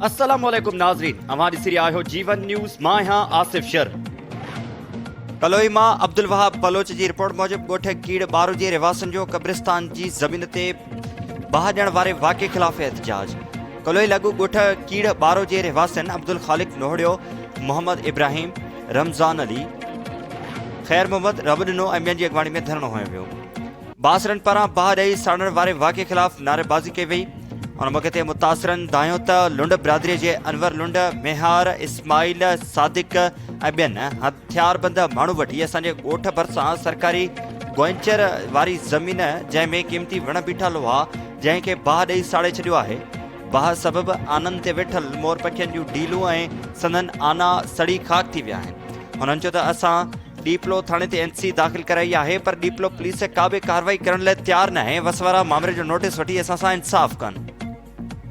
السلام عليڪم ناظرين اوهان ڏسي رهيا آهيو جيون نيوز مان آهيان آصف شر. ڪلوئي مان عبدالوهاب بلوچ جي رپورٽ موجب ڳوٺ ڪيڙ ٻارو جي رهواسين جو قبرستان جي زمين تي باهه ڏيڻ واري واقعي خلاف احتجاج ڪلوئي لاڳو ڳوٺ ڪيڙ ٻارو جي رهواسين عبدالخالق نوهڙيو، محمد ابراهيم، رمضان علي، خير محمد، ربڏنو ۽ ٻين جي اڳواڻي ۾ ڌرڻو هنيو ويو. بااثرن پاران باهه ڏئي ساڙڻ واري واقعي خلاف نعريبازي ڪئي وئي. ان موقعي تي متاثرن دانهيو ته لنڊ برادري جي انور لنڊ، ميهار، اسماعيل، صادق ۽ ٻين هٿياربند ماڻهو وٺي اسان جي ڳوٺ ڀرسان سرڪاري گوئنچر واري زمين جنهن ۾ قيمتي وڻ بيٺل هئا جنهن کي باهه ڏئي ساڙي ڇڏيو آهي. باهه سبب آنن تي ويٺل مور پکين جون ڊيلون ۽ سندن آنا سڙي خاڪ ٿي ويا آهن. هنن چيو ته اسان ڏيپلو ٿاڻي تي اين سي داخل ڪرائي آهي پر ڏيپلو پوليس ڪا به ڪارروائي ڪرڻ لاء تيار ناهي، وس وارا مامري جو نوٽيس وٺي اسان سان انصاف ڪن.